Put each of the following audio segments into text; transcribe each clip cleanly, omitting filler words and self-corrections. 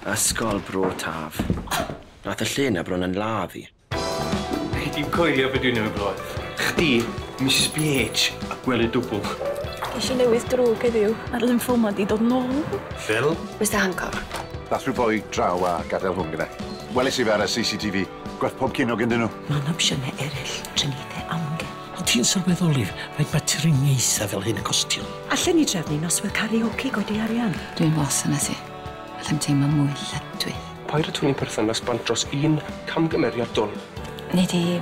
Ysgol Bro Taf. Nath y lle 'na bron yn ladd i. Nei di'm coelio be dwi newydd glywed. Chdi, Mrs BH, a gwely dwbl. Ges i newydd drwg heddiw. Mae'r lymphoma di dod nôl. Phil? Mr Hancock. Dath rhyw foi draw a gadael hwn gyda. Welis i fe ar y CCTV. Gwerth pob ceiniog ynddyn nhw. Mae 'na opsiynau eraill, triniaethau amgen. Ond ti'n sylweddoli faint mae triniaethau fel hyn yn costio? Allen ni trefnu noswaith karaoke godi arian. Dwi'n fos yna ti. Allai'm teimlo mwy llydwydd. Paid â twyni perthynas bant dros un camgymeriad dwl. Nei di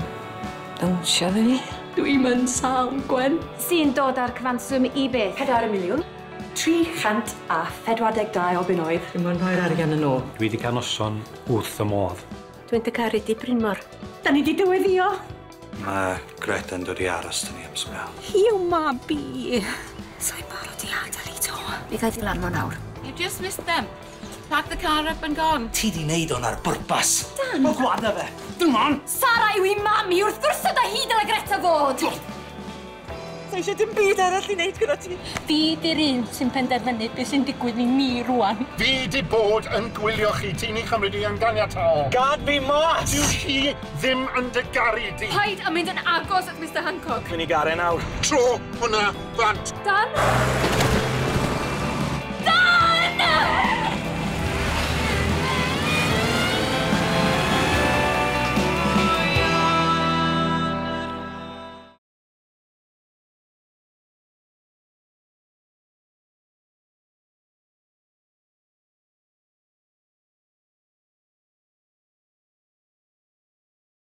ddawnsio efo fi? Dwi'm yn sâl, Gwen. Sy'n dod â'r cyfanswm i beth? 4 miliwn. 342 o bunnoedd. Dim ond rhoi'r arian yn ôl. Dwi wedi cael noson wrth y modd. Dwi'n dy caru di, Brynmor. Da ni di dyweddio. Mae Greta'n dod i aros 'da ni am sbel. Hi yw mab i. Sai'n barod i adael hi to. Mi gei di lan nawr. You just missed them. Pack the car up and gone. Ti di wneud hwn ar bwrpas. Dan! O, gwada fe. Dim on! Sara yw ei mam hi, wrth gwrs o da hi dyle Greta fod! Sa eisiau dim byd arall i wneud gyda ti. Fi di'r un sy'n penderfynu beth sy'n digwydd i ni rwan. Fi di bod yn gwylio chi. Ti'n ei chymryd i yn ganiataol. Gad fi mas! Dyw hi ddim yn dy garu di. Paid â mynd yn agos at Mr Hancock. Dwi'n ei garu nawr. Tro hwnna bant. Dan!